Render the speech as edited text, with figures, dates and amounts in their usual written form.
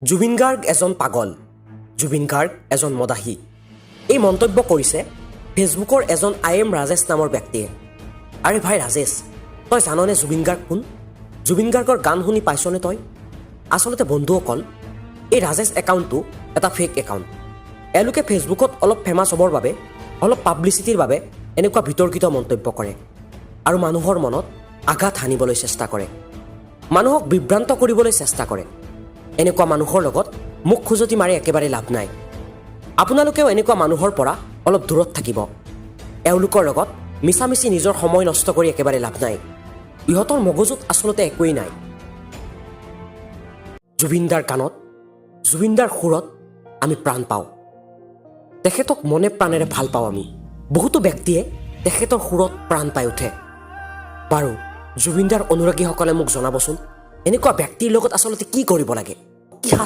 জুবিন গাৰ্গ এজন পাগল, জুবিন গাৰ্গ এজন মদাহী, এই মন্তব্য কৰিছে ফেচবুকৰ এজন I am Rajesh নামৰ ব্যক্তিয়ে। আৰে ভাই ৰাজেশ, তই জাননে জুবিন গাৰ্গ কোন? জুবিন গাৰ্গৰ গান শুনি পাইছনে তই? আচলতে বন্ধুসকল, এই ৰাজেশ একাউণ্টটো এটা ফেক একাউণ্ট। এওঁলোকে ফেচবুকত অলপ ফেমাছ হ'বৰ বাবে, অলপ পাব্লিচিটিৰ বাবে এনেকুৱা বিতৰ্কিত মন্তব্য কৰে আৰু মানুহৰ মনত আঘাত হানিবলৈ চেষ্টা কৰে, মানুহক বিভ্ৰান্ত কৰিবলৈ চেষ্টা কৰে। এনেকুৱা মানুহৰ লগত মুখ খুজতি মাৰি একেবাৰে লাভ নাই। আপোনালোকেও এনেকুৱা মানুহৰ পৰা অলপ দূৰত থাকিব। এওঁলোকৰ লগত মিছামিছি নিজৰ সময় নষ্ট কৰি একেবাৰে লাভ নাই। ইহঁতৰ মগজুত আচলতে একোৱেই নাই। জুবিনদাৰ গানত, জুবিনদাৰ সুৰত আমি প্ৰাণ পাওঁ। তেখেতক মনে প্ৰাণেৰে ভাল পাওঁ আমি। বহুতো ব্যক্তিয়ে তেখেতৰ সুৰত প্ৰাণ পাই উঠে। বাৰু, জুবিনদাৰ অনুৰাগীসকলে মোক জনাবচোন, এনেকুৱা ব্যক্তিৰ লগত আচলতে কি কৰিব লাগে? কি শাস্তি?